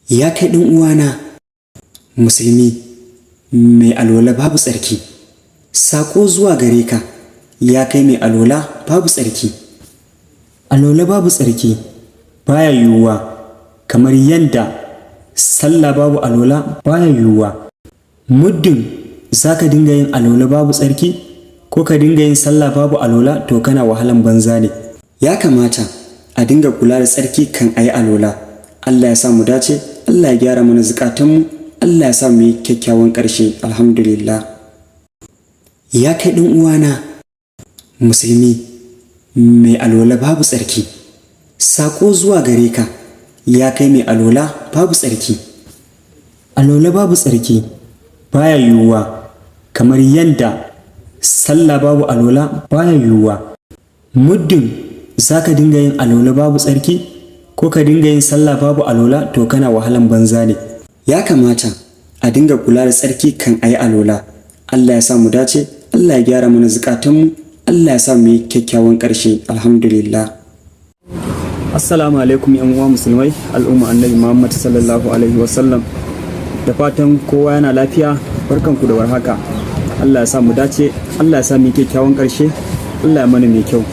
Ya kai ɗan uwana musulmi mai alwala babu tsarki, saƙo zuwa gare ka, ya kai mai alwala babu tsarki. Alwala babu tsarki baya yiwuwa, kamar yadda sallah babu alwala baya yiwuwa. Muddin za ka dinga yin alwala babu tsarki ko ka dinga yin sallah babu alwala, to kana wahalan banza ne. Ya kamata a dinga kula da tsarki kan a yi alwala. Allah ya sa mu dace, Allah ya gyara mana zukatanmu, Allah ya sa mu yi kyakkyawan ƙarshe. Alhamdulillah. Ya kai ɗan uwana musulmi mai alwala babu tsarki, saƙo zuwa gare ka, ya kai mai alwala babu tsarki. Alwala babu tsarki baya yiwuwa, kamar yadda sallah babu alwala baya yiwuwa. Muddin za ka dinga yin alwala babu tsarki ko ka dinga yin sallah babu alwala, to kana wahalan banza ne. Ya kamata a dinga kula da tsarki kan a yi alwala. Allah ya sa mu dace, Allah ya gyara mana zukatanmu, Allah ya sa mu yi kyakkyawan ƙarshe. Alhamdulillah. Assalamu alaikum, yan uwa musulmai, al'umma Annabi Muhammad sallallahu alaihi wasallam. Da fatan kowa yana lafiya. Barkanku da warhaka. Allah ya sa mu dace, Allah ya sa mu yi kyakkyawan ƙarshe, Allah ya mana mai kyau.